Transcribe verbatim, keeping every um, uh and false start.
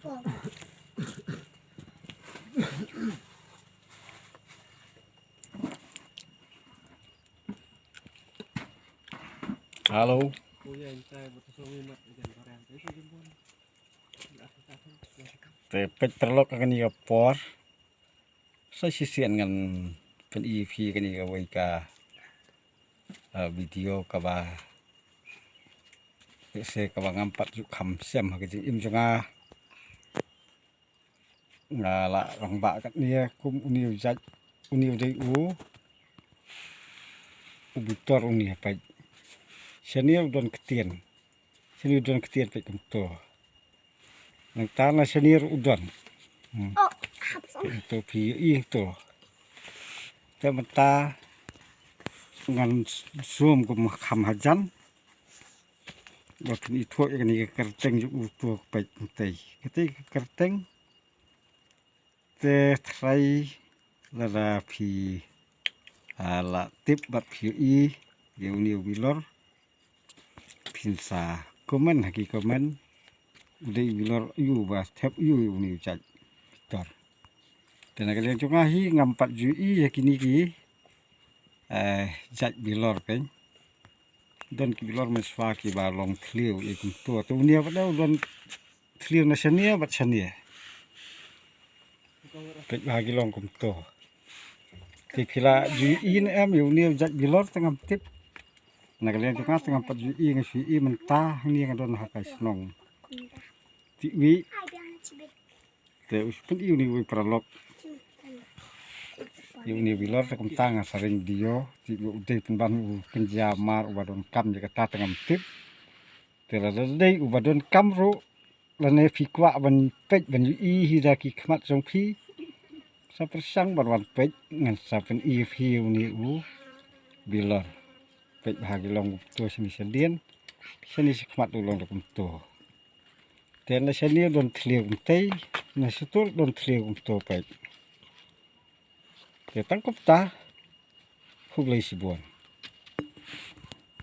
Hello. Te peit paralok ha kane ka por. Sa shisien ngan pyni ïa phi kane kawei ka, ah, video kaba, se kaba ngam pat ju kham shem ha ka jingim jong nga. Nga la rangbah katne kum une u jait, une u dei u, u bitor une, peit. Shane u don ktien. Shane u don ktien, peit kumto. Nangta na shane ruh u don. Hmm. Oh, hap song. Peit to phi ïohi to. Te mynta ngan zoom kum kham hajan. Ba phin ithuh ïa kane ka kyrteng jong uto, peit, kumtei. Katei ka kyrteng. Te trai lada phi, ah, la tip bad phi ïohi ïa une u bilor, phin sa comment ha ki comment. U dei u bilor aiu ba thep aiu ïa une u jait bitor. Te na ka liang jong nga hi ngam pat ju ïohi ïa kine ki, eh, jait bilor, peit. Don ki bilor mynshwa kiba long thliew ïa kumto. Te une pat u don thliew na shane bad shane. Peit ba ki long kumto. Te phi la ju ïohi ne em ïa une u jait bilor? Te ngam tip. Na ka liang jong nga te ngam pat ju ïohi, nga shu ïohi mynta hangne nga don ha ka shnong Tiwi. Te u shu pyni ïa une uwei paralok ïa une u bilor. Te kumta nga sa ring video, te u dei pynban u kynja mar uba donkam ïa kata te ngam tip. Te lada dei uba donkam ruh, lane phi kwah ban peit ban ïohi hi da ki khmat jong phi, sa pyrshang ban wan peit, ngan sa pyni ïa phi une u bilor. Peit ba ha ki long kumto, shane shadien, shane shakhmat u long da kumto. Te na shane u don thliew kumtei, na shatur don thliew kumto, peit. Te tang kumta, khublei shibun.